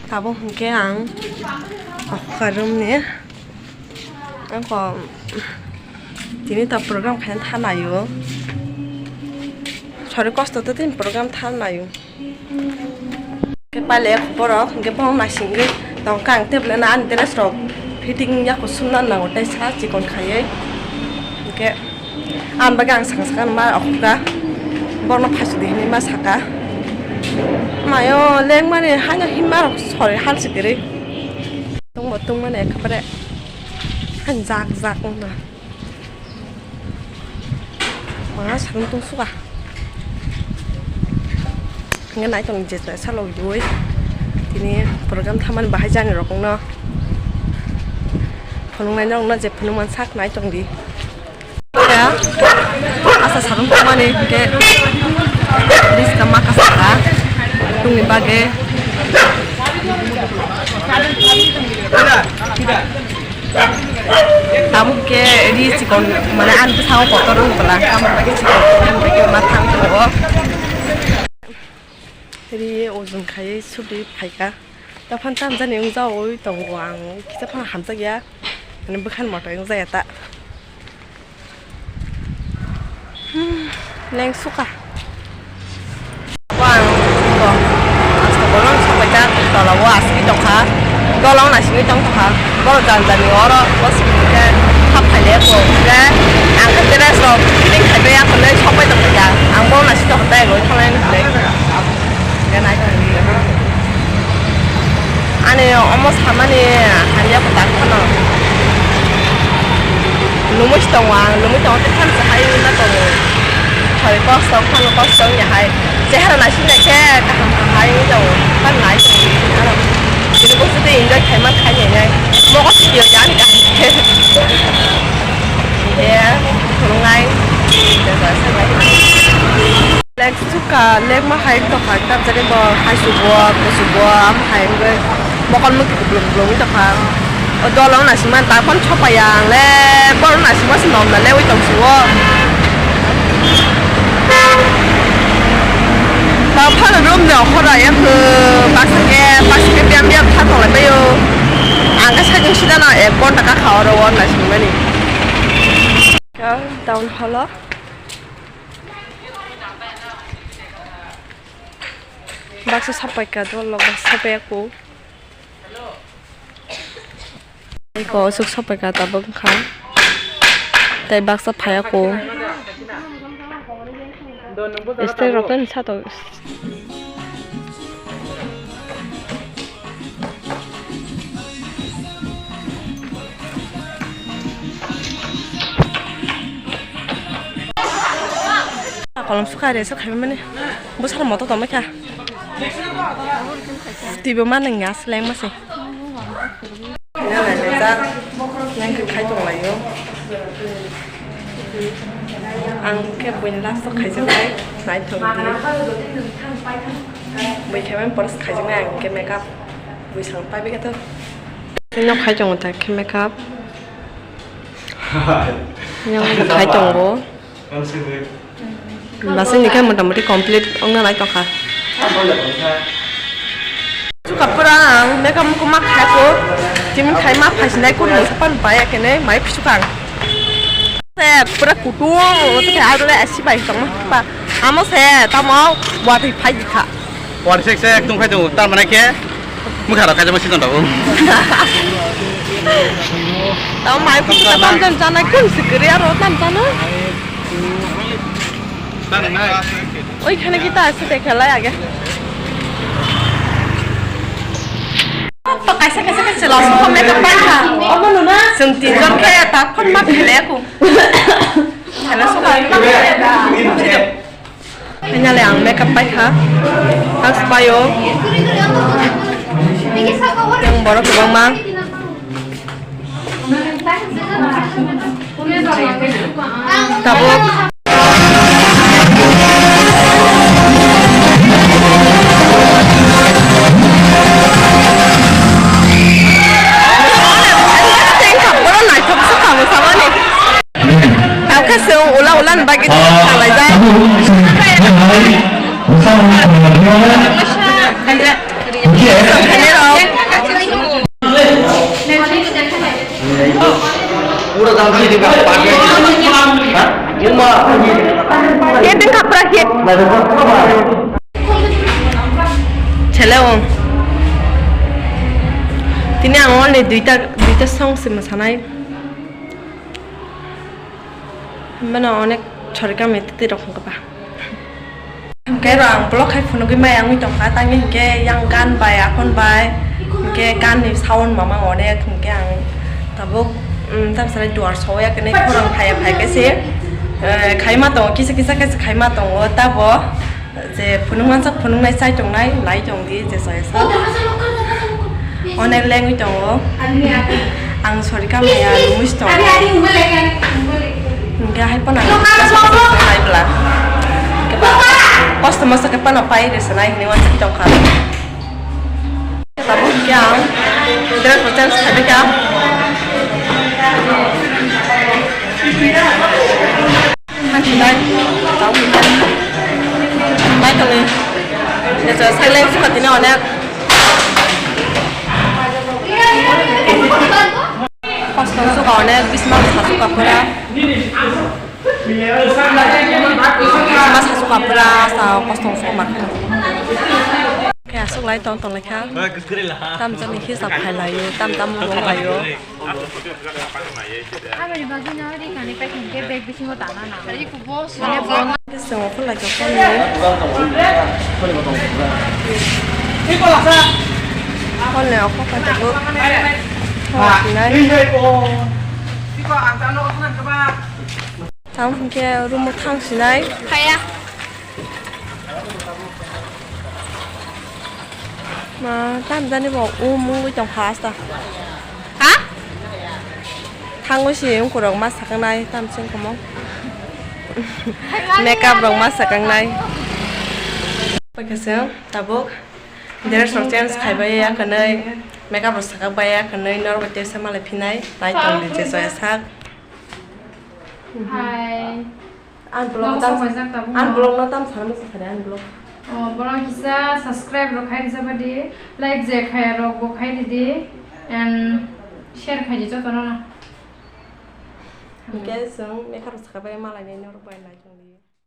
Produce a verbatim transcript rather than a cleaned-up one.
Tabuk hwnkhe ang okha room ni, ang kok tini to program khaina thanaio, sori kosto to tini program thanaio. Khe paile borok hwnkhe borok naisingwi tongkha, ang tei belai no ani dress rok fitting ya kusum no nango tei sa chikon khaiwi hwnkhe. Ang bagwi ang saka saka ma okhuka. Borokno phaisu di hinwi ma saka. Mayo lengmani haino hinma rok sori halsi kwrwi. Tungbo tungmani ekebare jak jak wngna. Ma sakno tungsuka. Hingke naitok je salok dui. Tini program thamani bahai jani rokno. Phunuknai norokno je phunukmani sak naitok di. Ya, asa sarung tongmani hingke biska maka saka tongni bagwi. Tabuk ke ri chikon mane ani bwskango kotor wng pala tamoni bagwi chikon wng pala ma thang tongo. Ri ojong khaiwi sudi phaikha. Taphano tamjani wngjaui tongo ang, kisa phano hamjakya, mane bwkhani moto wngjakya ta. Hmm, leng suka. Ang to, ang to bolong sobaijak, tola o asugwi tongkha, dolong naisingwi tongkha, borok jani jani oro, o simi khe hap phaile ko, khe ang khe dress rok, leng khaibai, ang khe leng sokbai tongkha, ang bolong naising tongkha, tei loi thanglai hinwi. Ani omo samani hamya kwtal phano lumui tongo ang, lumui tongo tei phano hai wngna tongo. Sori kosto phano kosto wngya hai. Chehara naising naikhe kaham kaham hai wngwi tongo. Phano nai tongo aro. Bini bwswk tei enjoy khaima khai nainai. Mogo sitio jani kaham khe. Ye, phunuknai. Lek suka, lek ma hai tokha, ekta jani bo hai subo, bo subo, am hai wngwi mokol mukti kuplung kuplung wngwi tokha. O dolo wngna sima ta phone sopai ya ang le, boro wngna sima se nom na le wi tong suo. Ta phano room de okhora ya khu, baksa ke, baksa ke biam biam tha tong lai bai o. Ang khe sakhe sida no ek ghonta ka kha oro wngna simani. Town hall o. Baksa sapai ka, dol lok baksa sapai ako. Iko osuk sapai ka tabuk wngkha. Tei baksa phai ako. Este rok tei sato. Kolom sukha re, sukha mani. Bwsara moto tongmai kha. Twibo ma nang ya, seleng ma se. Nang khe khai tong lai o. Ang khe buini last o khaijak nai, naithok di. Bui khe mani pore se khaijak nai ang khe makeup. Bui sang pai bai khe to. Nok khai tongo ta khe makeup. Yang khai tongo. Masini khe mota moti complete wngna nai tongkha. Suka pura ang makeup mukuma khaya ko. Chimin khai ma phaisinai kun mungsa pan pai akene mai phisukang. Se pura kutung, to khe adole asi bai tongma pa. Amo se tamo watwi phai kha. Warsek se ekdom khai tongo, tar mane khe mukha rok kaijak ma siton rok. Tamo mai phutu ka tam jani jana kun sikri aro tam jana. Oi khana kita ase dekha lai age. To kaisa kaisa khe chwla song khe makeup pai kha. Omo no na? Chwng tinjon khe ta phone ma khele ko. Khana song kha. Finally ang makeup pai kha. Thanks paio. Yang borok kwbangma. Tabuk. Borok naithok se kamo samani. Tangkhe chwng ula ula ni bagwi thanglaijak. Tabuk. Tabuk. Tabuk. Tabuk. Tabuk. Tabuk. Hit wngkha pura hit. Chwla o. Tini ang only duita, duita song se mwsanai. Mano onek chorika me tete rok hwnkha ba. Hwnkhe ro ang vlog khai phunugwi maya wngwi tongkha, tangwi hwnkhe yang gan bai aphone bai, hwnkhe gan ni sound mamang onek, hwnkhe ang tabuk, um, tamsai duar soya kene khorang phaya phai khe se, eh, khaima tongo, kisa kisa khe se khaima tongo, tabo je phunuk mansak phunuknai chai tongnai, lai tongdi je chaya sak. Onek lengwi tongo. Ang sorry kamaya, lungwi se tongo. Hwnkhe hai phano ang kisa kisa khaibla. Kosto masa khe phano pai rwsonai hinwi uansuk tongkha. Tabuk hwnkhe ang dress bo change khaibikha. Thank you, bye. Bye, Tony. Silent suka tini onek. Kosto suka onek, bisma sa suka pura. Bisma sa suka pura, sa kosto suka markha. Khe aswk lai tong tong lai kha. Tam tam hisab khai laio, tam tam wng laio. Aboni bagwi no ri kani paikha hwnkhe bag bisingo tana nango. Mane bo. Chwng okhorlai kha phone ni. Phone ni okhor kha tabuk. Phone sinai. Tamo hwnkhe room o thang sinai. Phaiya. Ma, tam jani bo um wngwi tongkha asta. Ha? Thangwi si wngkurok ma sakangnai tam chwng komo. Makeup rok ma sakangnai. Paikha chwng tabuk dress rok change khaibai ya kwnwi, makeup rok sakakbai ya kwnwi, norok bai tesa malai phinai nai tongdi je joya sak. Hai. Ang vlog no tam, ang vlog no tam sana musa sari ang vlog. Oh, borok kisa subscribe rok khai rijak di, like je khai rok bo khai di, and share khai di joto no. Hwnkhe chwng makeup rok sakha bai malai nai norok bai lai.